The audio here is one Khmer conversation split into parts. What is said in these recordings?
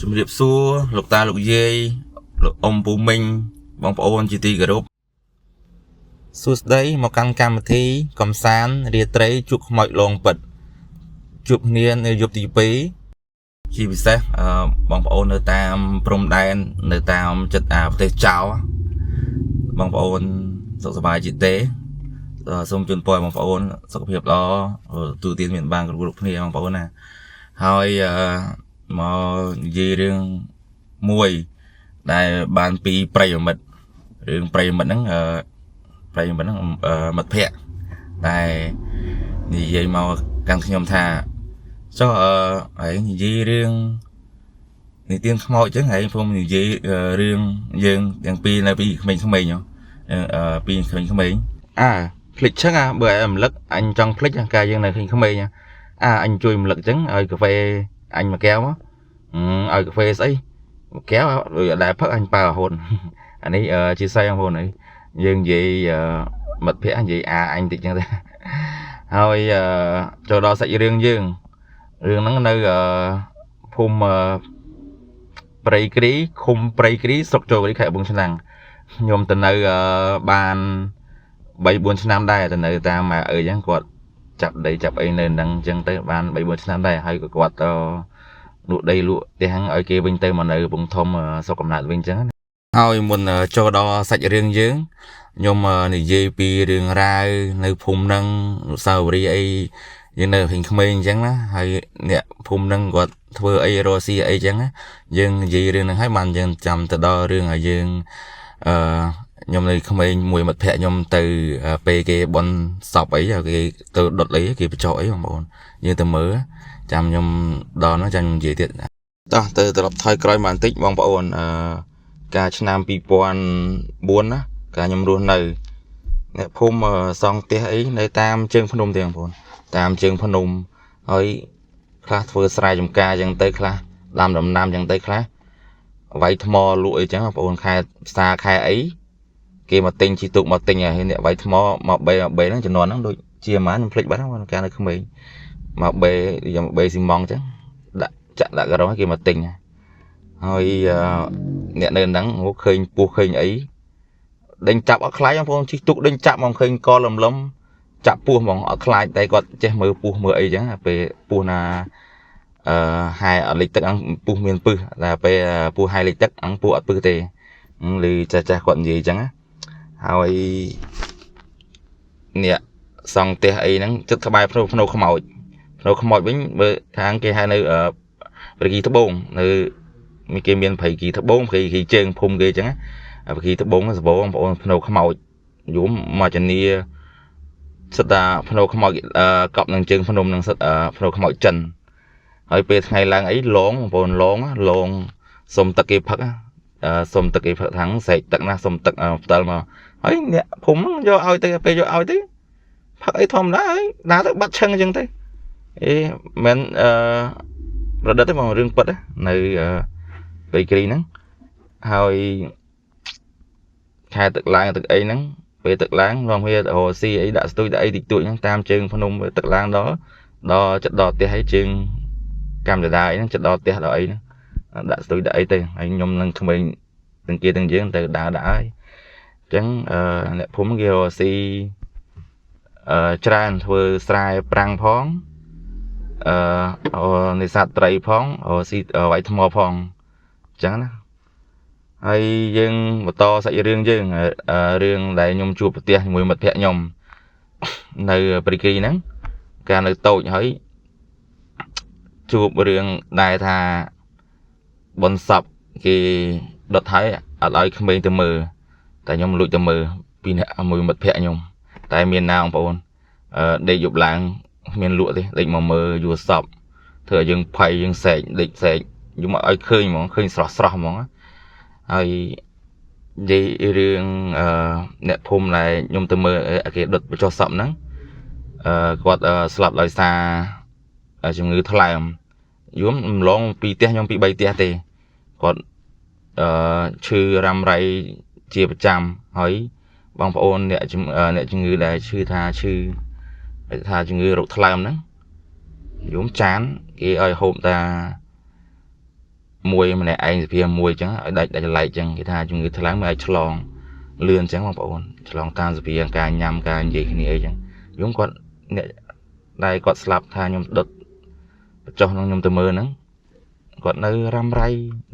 ជំរាបសួរលោកតាលោកយាយលោកអ៊ំពូមីងបងប្អូនជាទីគោរពសួស្តីមកកាន់កម្មវិធីកំសាន្តរាត្រីជួបខ្មោចលងពិតជួបគ្នានៅយប់ទី2ជាពិសេសបងប្អូននៅតាមព្រំដែននៅតាមចិត្តអាប្រទេសចៅបងប្អូនសុខសប្បាយជាទេសូមជូនពរឲ្យបងប្អូនសុខភាពល្អទូទានមានបានគ្រប់គ្រប់គ្នាបងប្អូនណាហើយមកនិយាយរឿងមួយដែលបានពីប្រិយមិត្តរឿងប្រិយមិត្តហ្នឹងប្រិយមិត្តហ្នឹងមិត្តភ័ក្តិដែលនិយាយមកកាន់ខ្ញុំថាចុះឯងនិយាយរឿងនិទានខ្មោចអញ្ចឹងឯងព្រមនិយាយរឿងយើងទាំងពីរនៅពីក្មេងៗហ៎ពីក្មេងៗអាភ្លេចចឹងអាបើឯងរំលឹកអញចង់ភ្លេចកាលយើងនៅក្មេងៗអាអញជួយរំលឹកអញ្ចឹងឲ្យកាហ្វេអញមួយកែវមកឲ្យកាហ្វេស្អីមួយកែវដូចអត់ដែលផឹកអញប៉ើរហូតអានេះជាស័យបងប្អូនអីយើងនិយាយមិត្តភ័ក្តិនិយាយអាអញតិចចឹងទៅហើយចូលដល់សាច់រឿងយើងរឿងហ្នឹងនៅភូមិព្រៃគ្រីឃុំព្រៃគ្រីស្រុកចូលគិរីខេត្តកំពង់ឆ្នាំងខ្ញុំទៅនៅបាន3 4ឆ្នាំដែរទៅនៅតាមម៉ែឪចឹងគាត់ចាប់ដីចាប់អីនៅហ្នឹងអញ្ចឹងទៅបាន3 4ឆ្នាំដែរហើយក៏គាត់ទៅលក់ដីលក់ផ្ទះហ្នឹងឲ្យគេវិញទៅមកនៅកំពង់ធំស្រុកកំណើតវិញអញ្ចឹងហើយមុនចូលដល់សាច់រឿងយើងខ្ញុំនិយាយពីរឿងរ៉ាវនៅភូមិហ្នឹងអនុស្សាវរីយ៍អីយើងនៅក្មេងអញ្ចឹងណាហើយអ្នកភូមិហ្នឹងគាត់ធ្វើអីរកស៊ីអីចឹងណាយើងនិយាយរឿងហ្នឹងហើយបានយើងចាំទៅដល់រឿងឲ្យយើងអឺខ្ញុំនៅក្មេងមួយមិត្តភ័ក្ដិខ្ញុំទៅពេលគេបន់សពអីគេទៅដុតអីគេបញ្ចុះអីបងប្អូនយើងទៅមើលចាំខ្ញុំដល់ហ្នឹងចាំខ្ញុំនិយាយទៀតតោះទៅត្រឡប់ថយក្រោយមកបន្តិចបងប្អូនកាលឆ្នាំ2004ណាកាលខ្ញុំរស់នៅអ្នកភូមិសង់ផ្ទះអីនៅតាមជើងភ្នំទេបងប្អូនតាមជើងភ្នំហើយខ្លះធ្វើស្រែចម្ការអញ្ចឹងទៅខ្លះដាំដំណាំអញ្ចឹងទៅខ្លះវាយថ្មលក់អីចឹងបងប្អូនខែផ្សារខែអីគេមកទិញជីទូកមកទិញហើយអ្នកវាយថ្មមកបេមកបេហ្នឹងចំនួនហ្នឹងដូចជាប៉ុន្មានខ្ញុំភ្លេចបាត់ហ្នឹងកាលនៅក្មេងមកបេយ៉ាងបេស៊ីម៉ងចឹងដាក់ចាក់ដាក់ការ៉ុងគេមកទិញហើយអ្នកនៅហ្នឹងឃើញពស់ឃើញអីដេញចាប់អត់ខ្លាចបងប្អូនជិះទូកដេញចាប់មកឃើញកលំលំចាប់ពស់ហ្មងអត់ខ្លាចតែគាត់ចេះមើលពស់មើលអីចឹងពេលពស់ណាហែអត់លិចទឹកអង្គពស់មានពឹសតែពេលពស់ហែលិចទឹកអង្គពស់អត់ពឹសទេឬចាស់ចាស់គាត់និយាយចឹងណាហើយអ្នកសង់ផ្ទះអីហ្នឹងចិត្តក្បែរភ្នៅខ្មោចភ្នៅខ្មោចវិញបើខាងគេហៅនៅព្រៃគីត្បូងនៅមានគេមានព្រៃគីត្បូងព្រៃគីជើងភូមិគេចឹងណាព្រៃគីត្បូងសបោបងប្អូនភ្នៅខ្មោចយំមកជនីសិតតាភ្នៅខ្មោចកប់នឹងជើងភ្នំនឹងសិតភ្នៅខ្មោចចិនហើយពេលថ្ងៃឡើងអីលងបងប្អូនលងលងសុំទឹកគេផឹកសុំទឹកគេផឹកថាងស្រែកទឹកណាសុំទឹកផ្តិលមកហើយអ្នកភូមិយកឲ្យទៅពេលយកឲ្យទៅផឹកអីធម្មតាហើយដើរទៅបាត់ឈឹងអញ្ចឹងទៅអេមិនប្រឌិតទេបងរឿងពិតនៅព្រៃគ្រីហ្នឹងហើយខែទឹកឡើងទឹកអីហ្នឹងពេលទឹកឡើងនាំគ្នារកស៊ីអីដាក់ស្ទួយដាក់អីតិចតួចហ្នឹងតាមជើងភ្នំទឹកឡើងដល់ដល់ចិត្តដល់ផ្ទះអីជើងកម្មចដាអីហ្នឹងចិត្តដល់ផ្ទះដល់អីហ្នឹងដាក់ស្ទួយដាក់អីទៅហើយខ្ញុំនឹងក្មេងទាំងគេទាំងយើងទៅដើរដាក់ហើយអញ្ចឹងអ្នកភូមិគេរកស៊ីច្រើនធ្វើស្រែប្រាំងផងនេសាទត្រីផងរកស៊ីវាយថ្មផងអញ្ចឹងណាហើយយើងបន្តសាច់រឿងយើងរឿងដែលខ្ញុំជួបប្រទះជាមួយមិត្តភ័ក្ដិខ្ញុំនៅព្រៃគីហ្នឹងកាលនៅតូចហើយជួបរឿងដែលថាបុណ្យសពគេដុតហើយអត់ឲ្យក្មេងទៅមើលតែខ្ញុំលួចទៅមើលពីអ្នកមួយមិត្តភ័ក្ដិខ្ញុំតែមានណាបងប្អូនដេកយប់ឡើងគ្មានលក់ទេដេកមកមើលយួរសពធ្វើឲ្យយើងភ័យយើងស្រែកដេកស្រែកយំឲ្យឃើញហ្មងឃើញស្រស់ស្រស់ហ្មងហើយនិយាយរឿងអ្នកភូមិដែលខ្ញុំទៅមើលគេដុតបញ្ចុះសពហ្នឹងគាត់ស្លាប់ដោយសារជំងឺថ្លើមយំម្លងពីផ្ទះខ្ញុំពី3ផ្ទះទេគាត់ឈឺរ៉ាំរ៉ៃជាប្រចាំហើយបងប្អូនអ្នកជំងឺដែលឈឺថាឈឺថាជំងឺរោគថ្លើមហ្នឹងយំចានគេឲ្យហូបតា មួយម្នាក់ឯងសភាមួយអញ្ចឹងឲ្យដាច់ដាច់ឡែកអញ្ចឹងគេថាជំងឺថ្លើមអាចឆ្លងលឿនអញ្ចឹងបងប្អូនឆ្លងតាមសភាការញ៉ាំការនិយាយគ្នាអីចឹងយំគាត់អ្នកដែលគាត់ស្លាប់ថាខ្ញុំដុតបញ្ចុះក្នុងខ្ញុំទៅមើលហ្នឹងគាត់នៅរ៉ាំរ៉ៃ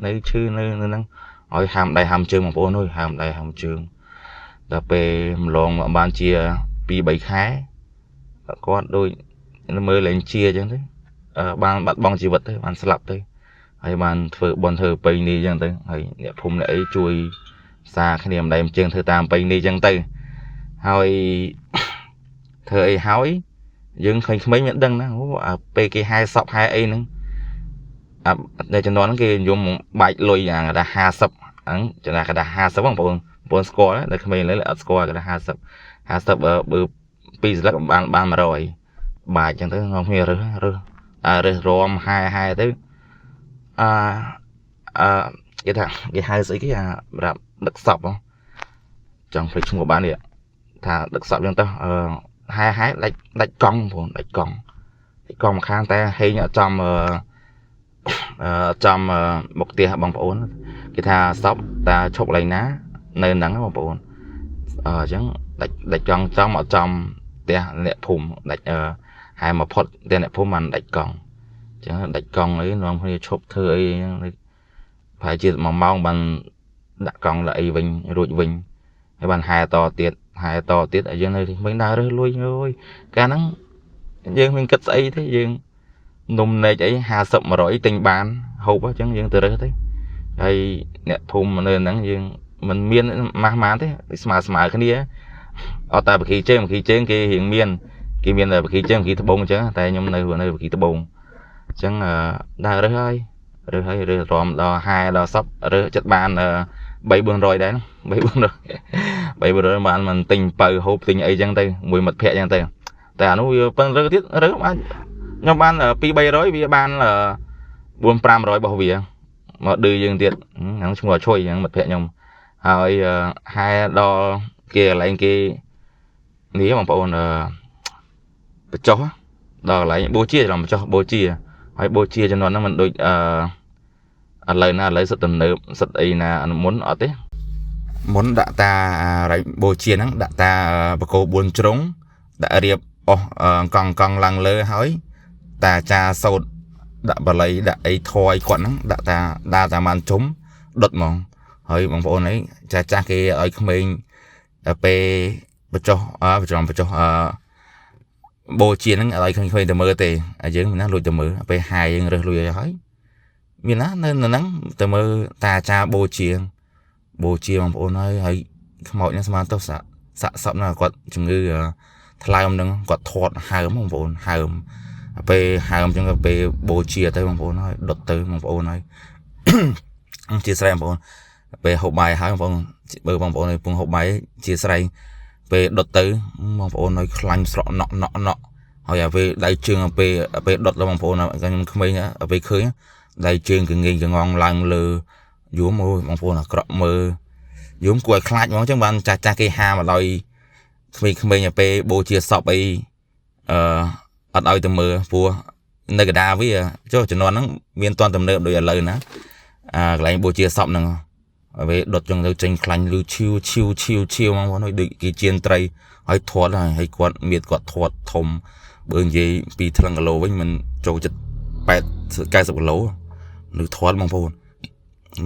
នៅឈឺនៅហ្នឹងឲ្យហាមដៃហាមជើងបងប្អូនអើយហាមដៃហាមជើងដល់ពេលម្លងបានជា2 3ខែគាត់ដូចមើលលែងជាអញ្ចឹងទៅបានបាត់បង់ជីវិតទៅបានស្លាប់ទៅហើយបានធ្វើបន់ធ្វើប្រពៃណីអញ្ចឹងទៅហើយអ្នកភូមិអ្នកអីជួយសារគ្នាម្ដាយម្ជើងធ្វើតាមប្រពៃណីអញ្ចឹងទៅហើយធ្វើអីហើយយើងឃើញក្មេងមានដឹងណាអូអាពេលគេហែសពហែអីហ្នឹងអានៅជំនាន់ហ្នឹងគេនិយមបាច់លុយអាកដា50ហ្នឹងចំណាកដា50បងប្អូនបងប្អូនស្គាល់តែក្មេងឥឡូវអត់ស្គាល់កដា50 50បើ2ស្លឹកបាន100បាច់អញ្ចឹងទៅងំគ្នារើសរើសអារើសរំហែហែទៅអាអឺគេថាគេហៅស្អីគេអាសម្រាប់ដឹកសពចង់ភ្លេចឈ្មោះបាននេះថាដឹកសពអញ្ចឹងទៅអឺហែហែដាច់ដាច់កង់បងប្អូនដាច់កង់ដាច់កង់ម្ខាងតែហេងអត់ចំអឺចំមុខផ្ទះបងប្អូនគេថាសពតាឈប់កន្លែងណានៅហ្នឹងបងប្អូនអញ្ចឹងដាច់ដាច់កង់ចំអត់ចំផ្ទះអ្នកភូមិដាច់ហែមកផុតផ្ទះអ្នកភូមិបានដាច់កង់អញ្ចឹងដាច់កង់អីនាំគ្នាឈប់ធ្វើអីហ្នឹងប្រហែលជា1ម៉ោងបានដាក់កង់ដាក់អីវិញរួចវិញហើយបានហែតទៀតហែតទៀតឲ្យយើងនៅវិញដើររើសលុយអើយកាលហ្នឹងយើងមិនគិតស្អីទេយើងនំនែកអី50 100ទិញបានហូបអញ្ចឹងយើងទៅរើសទៅហើយអ្នកភូមិនៅហ្នឹងយើងមិនមានម៉ាស់ម៉ានទេស្មើស្មើគ្នាអត់តែបគីជើងបគីជើងគេរៀងមានគេមានតែបគីជើងបគីត្បូងអញ្ចឹងតែខ្ញុំនៅបគីត្បូងអញ្ចឹងដើររើសហើយរើសហើយរើសរំដល់ហែដល់សពរើសចិត្តបាន3 400ដែរ3 400 3 400បានមិនទិញបើហូបទិញអីចឹងទៅមួយមិត្តភ័ក្ដិចឹងទៅតែអានោះវាប៉ិនរើសទៀតរើសអាចខ្ញុំបាន2 300វាបាន4 500របស់វាមកឌឺយើងទៀតហ្នឹងឈ្មោះឈុយហ្នឹងមិត្តភ័ក្ដិខ្ញុំហើយហែដល់គេកន្លែងគេនេះបងប្អូនបញ្ចុះដល់កន្លែងបូជាច្រឡំបញ្ចុះបូជាហើយបូជាចំនួនហ្នឹងមិនដូចអឺឥឡូវណាឥឡូវសិតទំនើបសិតអីណាមុនអត់ទេមុនដាក់តារ៉ៃបូជាហ្នឹងដាក់តាបកោ4ជ្រុងដាក់រៀបអស់កង់កង់ឡើងលើហើយតាចាសោតដាក់បល័យដាក់អីថយគាត់ហ្នឹងដាក់តាដាតាបានជុំដុតហ្មងហើយបងប្អូនអីចាស់ចាស់គេឲ្យក្មេងពេលបញ្ចុះបញ្ចុះបញ្ចុះអឺបូជាហ្នឹងឲ្យក្មេងៗទៅមើលទេយើងណាលួចទៅមើលពេលហាយយើងរើសលុយឲ្យហើយមានណានៅហ្នឹងទៅមើលតាចាបូជាបូជាបងប្អូនហើយហើយខ្មោចហ្នឹងស្មានទៅសាក់សាក់សពណាគាត់ជំងឺថ្លើមហ្នឹងគាត់ធាត់ហើមបងប្អូនហើមពេលហើមអញ្ចឹងពេលបូជាទៅបងប្អូនហើយដុតទៅបងប្អូនហើយជាស្រ័យបងប្អូនពេលហូបបាយហើយបងប្អូនបើបងប្អូនកំពុងហូបបាយជាស្រ័យពេលដុតទៅបងប្អូនហើយខ្លាញ់ស្រក់ណក់ណក់ណក់ហើយអាពេលដៃជើងពេលពេលដុតដល់បងប្អូនខ្ញុំក្មេងពេលឃើញដៃជើងកងេងកងងឡើងលើយំអូយបងប្អូនអាក្រក់មើលយំគួរឲ្យខ្លាចហ្មងអញ្ចឹងបានចាស់ចាស់គេហាមកឲ្យក្មេងៗពេលបូជាសពអីអឺអត់ឲ្យទៅមើលព្រោះនៅកដាវាចុះជំនាន់ហ្នឹងមានតន់ទំនើបដូចឥឡូវណាអាកន្លែងបូជាសពហ្នឹងពេលដុតចឹងទៅចេញខ្លាញ់លឺឈីវឈីវឈីវឈីវហ្មងបងដូចគេជៀនត្រីហើយធាត់ហើយគាត់មៀតគាត់ធាត់ធំបើនិយាយពីថ្លឹងគីឡូវិញមិនចូលចិត្ត80 90គីឡូនៅធាត់បងប្អូន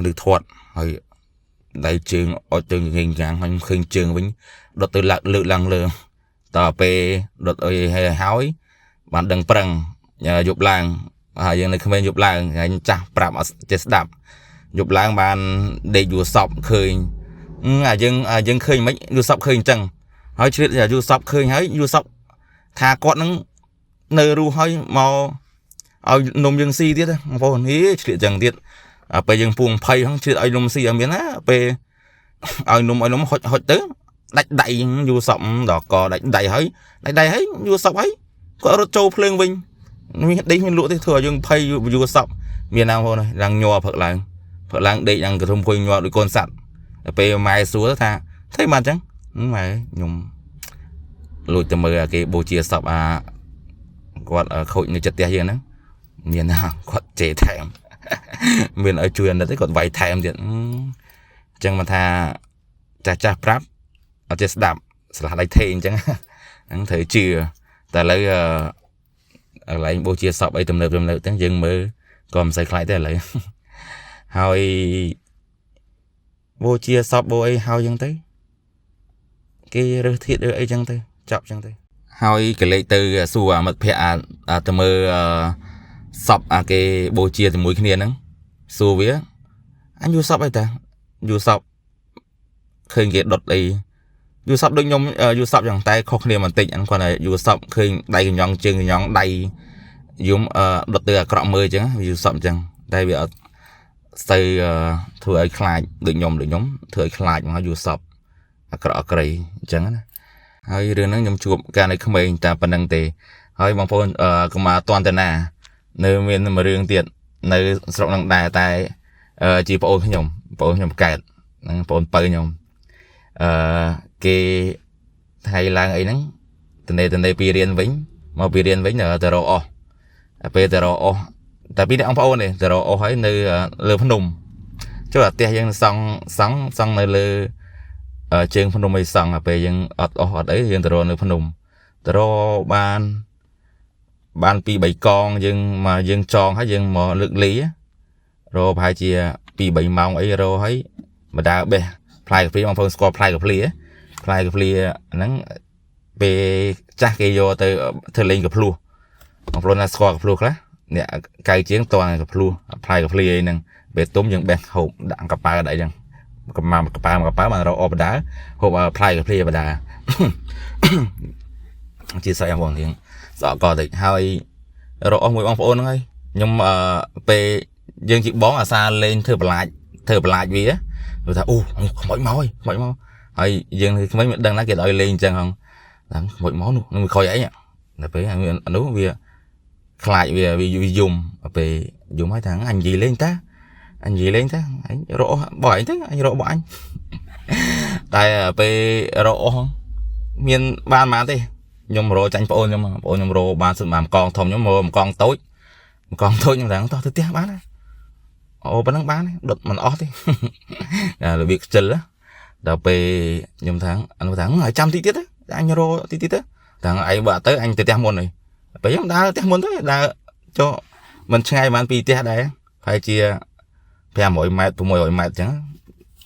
នៅធាត់ហើយដៃជើងអត់ជើងងេងយ៉ាងហើយឃើញជើងវិញដុតទៅលើកឡើងលើតពេលដុតអីហើយបានដឹងប្រឹងយប់ឡើងហើយយើងនៅក្មេងយប់ឡើងហើយចាស់ប្រាប់អត់ចេះស្ដាប់យប់ឡើងបានដេកយួរសពឃើញអាយើងអាយើងឃើញមិនយួរសពឃើញអញ្ចឹងហើយឆ្លៀតយួរសពឃើញហើយយួរសពថាគាត់នឹងនៅរស់ហើយមកឲ្យនំយើងស៊ីទៀតបងប្អូនហីឆ្លៀតអញ្ចឹងទៀតពេលយើងពួងភ័យហ្នឹងឆ្លៀតឲ្យនំស៊ីឲ្យមានណាពេលឲ្យនំឲ្យនំហុចហុចទៅដាច់ដៃយួរសពដល់កដាច់ដៃហើយដាច់ដៃហើយយួរសពហើយគាត់រត់ចូលភ្លើងវិញមានដេកមានលក់ទេធ្វើឲ្យយើងភ័យយួរសពមានណាបងប្អូនឡើងញ័រផឹកឡើងផឹកឡើងដេកឡើងកធំភុយញ័រដូចកូនសัตว์ពេលម៉ែសួរថាធ្វើបានអញ្ចឹងម៉ែខ្ញុំលួចទៅមើលអាគេបូជាសពអាគាត់ខូចនៅចិត្តផ្ទះយើងហ្នឹងមានណាគាត់ជេរថែម មានឲ្យជួយអាណិតទេគាត់វាយថែមទៀតអញ្ចឹងមកថាចាស់ចាស់ប្រាប់អត់ចេះស្ដាប់ស្លាស់ដៃថេអញ្ចឹងហ្នឹងត្រូវជឿតែឥឡូវកន្លែងបូជាសពអីទំនើបទំនើបទាំងយើងមើលក៏មិនសូវខ្លាចទេឥឡូវហើយបូជាសពបូអីហើយអញ្ចឹងទៅគេរើសធាតុឬអីចឹងទៅចាប់ចឹងទៅហើយកលេចទៅសួរអាមិត្តភ័ក្តិអាទៅមើលសពអាគេបូជាជាមួយគ្នាហ្នឹងសួរវាអញយូសពអីតាយូសពឃើញគេដុតអីយូសពដូចខ្ញុំយូសពយ៉ាងតែខុសគ្នាបន្តិចអាគាត់ថាយូសពឃើញដៃកញ្ញងជើងកញ្ញងដៃយំដុតទៅអាក្រក់មើលអញ្ចឹងយូសពអញ្ចឹងតែវាអត់ស្ទើធ្វើឲ្យខ្លាចដូចខ្ញុំធ្វើឲ្យខ្លាចមកយូសពអាក្រក់អាក្រីអញ្ចឹងណាហើយរឿងហ្នឹងខ្ញុំជួបកាលនៅក្មេងតែប៉ុណ្្នឹងទេហើយបងប្អូនកុំអត់តន្តនានៅមានមួយរឿងទៀតនៅស្រុកនឹងដែរតែជាប្អូនខ្ញុំកែតហ្នឹងប្អូនពៅខ្ញុំគេថ្ងៃឡើងអីហ្នឹងតនេពីរៀនវិញមកពីរៀនវិញទៅរកអស់ពេលទៅរកអស់តែពីអ្នកបងប្អូនទេទៅរកអស់ហើយនៅលើភ្នំចូលអាផ្ទះយើងសង់នៅលើជើងភ្នំអីសង់ពេលយើងអត់អស់អត់អីយើងទៅរកនៅភ្នំទៅរកបាន2 3កងយើងមកយើងចងហើយយើងមកលើកលីរកប្រហែលជា2 3ម៉ោងអីរកហើយមកដើរបេះផ្លែកាហ្វេបងប្អូនស្គាល់ផ្លែកាហ្វេផ្លែកាហ្វេហ្នឹងពេលចាស់គេយកទៅធ្វើលេងកាភ្លោះបងប្អូនណាស្គាល់កាភ្លោះខ្លះអ្នកកៅជាងតកាភ្លោះផ្លែកាហ្វេអីហ្នឹងពេលទុំយើងបេះហូបដាក់កប៉ាល់ដាក់អីចឹងកប៉ាល់បានរកអបដាហូបផ្លែកាហ្វេបដាជាស្អីបងរៀងស្អកកតិចហើយរកអស់មួយបងប្អូនហ្នឹងហើយខ្ញុំពេលយើងជាបងអាសាលេងធ្វើបន្លាចវាវាថាអូខ្មោចមកហើយខ្មោចមកហើយយើងក្មេងមិនដឹងណាគេឲ្យលេងអញ្ចឹងហងដល់ខ្មោចមកនោះនឹងវាខ້ອຍអីដល់ពេលនោះវាខ្លាចវាយំពេលយំហើយថាអញនិយាយលេងតាអញនិយាយលេងតាអញរកបើឯងទៅអញរកបើអញតែពេលរកអស់មានបានប៉ុន្មានទេខ្ញុំរកចាញ់ប្អូនខ្ញុំប្អូនខ្ញុំរកបានសុទ្ធមួយកងធំខ្ញុំរកមួយកងតូចខ្ញុំថាតោះទៅផ្ទះបានណាអូប៉ុណ្ណឹងបានដុតមិនអស់ទេរបៀបខ្ជិលដល់ពេលខ្ញុំថាអនុថាឲ្យចាំតិចទៀតទៅអញរកតិចទៀតទៅថាឯងបើអត់ទៅអញទៅផ្ទះមុនហើយពេលខ្ញុំដើរផ្ទះមុនទៅដើរចុះមិនឆ្ងាយប៉ុន្មានពីផ្ទះដែរប្រហែលជា500ម៉ែត្រ600ម៉ែត្រអញ្ចឹង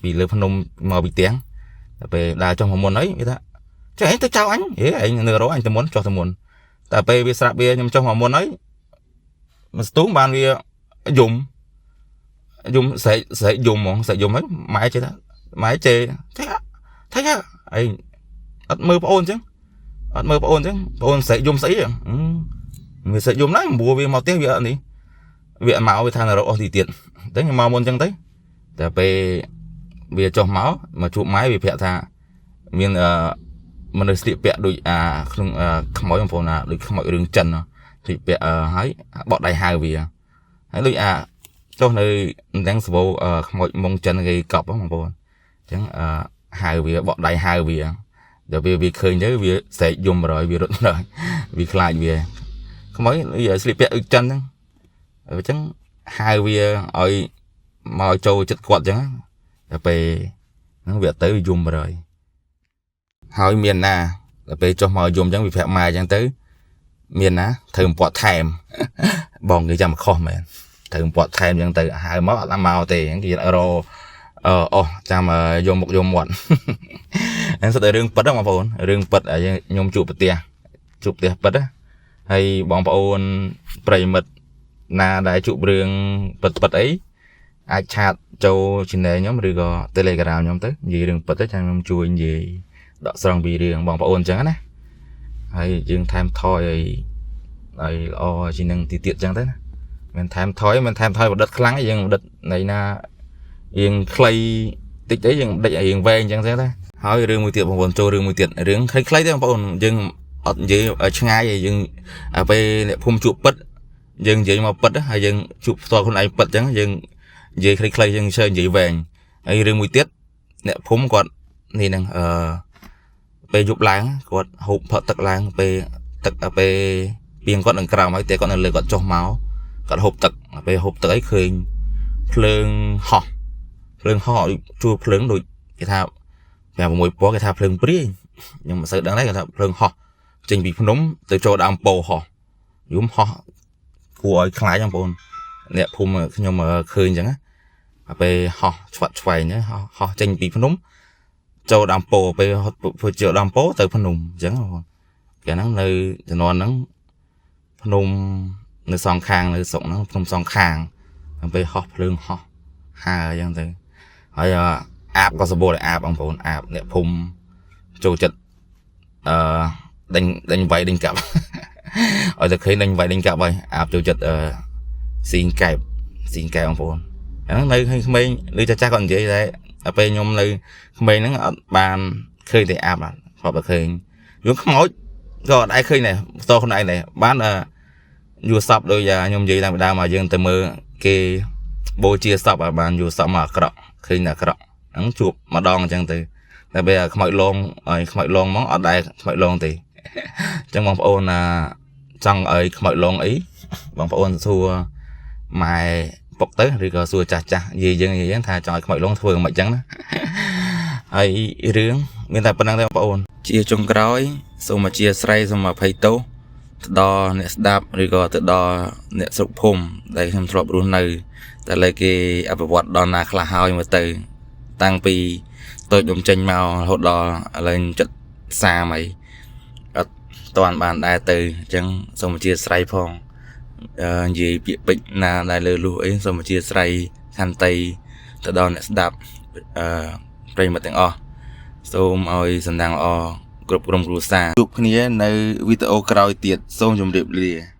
ពីលើភ្នំមកពីផ្ទះដល់ពេលដើរចុះមកមុនហើយគេថាចុះឯងទៅចោលអញហេឯងនៅរកអញទៅមុនចុះទៅមុនតែពេលវាស្រាប់វាខ្ញុំចុះមកមុនហើយមួយស្ទូងបានវាយំស្រែកយំហ្មងស្រែកយំហើយម៉ែចេះថាម៉ែជេរថៃឯងអត់មើលប្អូនអញ្ចឹងអត់មើលប្អូនអញ្ចឹងប្អូនស្រែកយំស្អីវាស្រែកយំណាព្រោះវាមកផ្ទះវាអត់នេះវាមកវាថារកអស់ទីទៀតអញ្ចឹងខ្ញុំមកមុនអញ្ចឹងទៅតែពេលវាចុះមកជួបម៉ែវាប្រាប់ថាមានមនុស្សស្លៀកពាក់ដូចអាក្នុងខ្មោចបងប្អូនណាដូចខ្មោចរឿងចិនស្លៀកពាក់ហើយបក់ដៃហៅវាហើយដូចអាចុះនៅទាំងសបោខ្មោចមុងចិនគេកប់បងប្អូនអញ្ចឹងហៅវាបក់ដៃហៅវាដល់វាឃើញទៅវាស្រែកយំរយវារត់ដល់វាខ្លាចវាខ្មោចស្លៀកពាក់ដូចចិនហ្នឹងអញ្ចឹងហៅវាឲ្យមកចូលចិត្តគាត់អញ្ចឹងដល់ពេលហ្នឹងវាទៅយំរយហើយមានណាដល់ពេលចុះមកយំអញ្ចឹងវាប្រាប់ម៉ែអញ្ចឹងទៅមានណាត្រូវបំពាត់ថែមបងគេចាំខុសមែនត្រូវបំពាត់ថែមអញ្ចឹងទៅហៅមកអត់មកទេអញ្ចឹងគេរកអស់ចាំយកមុខយកមាត់ហ្នឹងសុទ្ធតែរឿងពិតហ្នឹងបងប្អូនរឿងពិតខ្ញុំជួបប្រទះពិតណាហើយបងប្អូនប្រិយមិត្តណាដែលជួបរឿងពិតអីអាចឆាតចូល Channel ខ្ញុំឬក៏ Telegram ខ្ញុំទៅនិយាយរឿងពិតទៅចាំខ្ញុំជួយនិយាយដកស្រង់ពីរឿងបងប្អូនអញ្ចឹងណាហើយយើងថែមថយឲ្យល្អជាងនឹងទីទៀតអញ្ចឹងទៅណាមិនថែមថយបដិតខ្លាំងយើងបដិតណៃណាយើងខ្លីតិចអីយើងបដិចឲ្យយើងវែងអញ្ចឹងទៅណាហើយរឿងមួយទៀតបងប្អូនចូលរឿងមួយទៀតរឿងខ្លីៗទេបងប្អូនយើងអត់និយាយឆ្ងាយទេយើងពេលអ្នកភូមិជួបពិតយើងនិយាយមកពិតហើយយើងជួបផ្ទាល់ខ្លួនឯងពិតអញ្ចឹងយើងនិយាយខ្លីៗយើងជឿនិយាយវែងហើយរឿងមួយទៀតអ្នកភូមិគាត់នេះហ្នឹងពេលយប់ឡើងគាត់ហូបផឹកទឹកឡើងពេលទឹកពេលពីងគាត់នឹងក្រោមហើយតែគាត់នៅលើគាត់ចុះមក គាត់ហូបទឹកដល់ពេលហូបទឹកអីឃើញភ្លើងហោះភ្លើងហោះដូចជួលភ្លើងដូចគេថា5 6ពណ៌គេថាភ្លើងព្រាយខ្ញុំមិនសូវដឹងដែរគេថាភ្លើងហោះចេញពីភ្នំទៅចូលដើមពោហោះយំហោះគួរឲ្យខ្លាចបងប្អូនអ្នកភូមិខ្ញុំឃើញអញ្ចឹងណាដល់ពេលហោះឆ្វាត់ឆ្វែងហ្នឹងហោះហោះចេញពីភ្នំចូលដើមពោពេលហត់ចូលដើមពោទៅភ្នំអញ្ចឹងបងប្អូនគេហ្នឹងនៅជំនាន់ហ្នឹងភ្នំនៅសងខាងនៅស្រុកហ្នឹងភ្នំសងខាងដល់ពេលហោះភ្លើងហោះហើអញ្ចឹងទៅហើយអាបក៏សម្បូរដែរអាបបងប្អូនអាបអ្នកភូមិចូលចិត្តអឺដេញដេញវាយដេញកាប់ ឲ្យតែឃើញដេញវាយដេញកាប់ហើយអាបចូលចិត្តអឺស៊ីងកែបស៊ីងកែបបងប្អូនអាហ្នឹងនៅក្មេងឬចាស់ចាស់គាត់និយាយដែរដល់ពេលខ្ញុំនៅក្មេងហ្នឹងអត់បានឃើញតែអាបបាទធ្លាប់តែឃើញយូរខ្មោចក៏អត់ដែរឃើញដែរផ្ទាល់ខ្លួនឯងដែរបានអឺយល់សពដូចខ្ញុំនិយាយតាំងពីដើមមកយើងទៅមើលគេបូជាសពឲ្យបានយល់សពមកអាក្រក់ឃើញតែអាក្រក់ហ្នឹងជួបម្ដងអញ្ចឹងទៅតែពេលខ្មោចលងឲ្យខ្មោចលងហ្មងអត់ដែរខ្មោចលងទេអញ្ចឹងបងប្អូនណាចង់ឲ្យខ្មោចលងអីបងប្អូនសួរម៉ែពុកទៅឬក៏សួរចាស់ចាស់យាយយើងយាយយើងថាចង់ឲ្យខ្មោចលងធ្វើមិនអញ្ចឹងណាហើយរឿងមានតែប៉ុណ្្នឹងទេបងប្អូនជាចុងក្រោយសូមអធិស្ឋានសូមអភ័យទោសទៅដល់អ្នកស្ដាប់ឬក៏ទៅដល់អ្នកស្រុកភូមិដែលខ្ញុំធ្លាប់រស់នៅតែលើគេអភិវឌ្ឍដល់ណាខ្លះហើយមើលទៅតាំងពីតូចខ្ញុំចេញមករហូតដល់ឥឡូវចិត្ត30ហើយអត់តាន់បានដែរទៅអញ្ចឹងសូមអធិស្ឋានផងអឺនិយាយពាក្យពេចន៍ណាដែលលើលុះអីសូមអធិស្ឋានខន្តីទៅដល់អ្នកស្ដាប់អឺប្រិយមិត្តទាំងអស់សូមឲ្យសំណាងល្អគ្រប់ក្រុមគ្រួសារជួបគ្នានៅវីដេអូក្រោយទៀតសូមជម្រាបលា។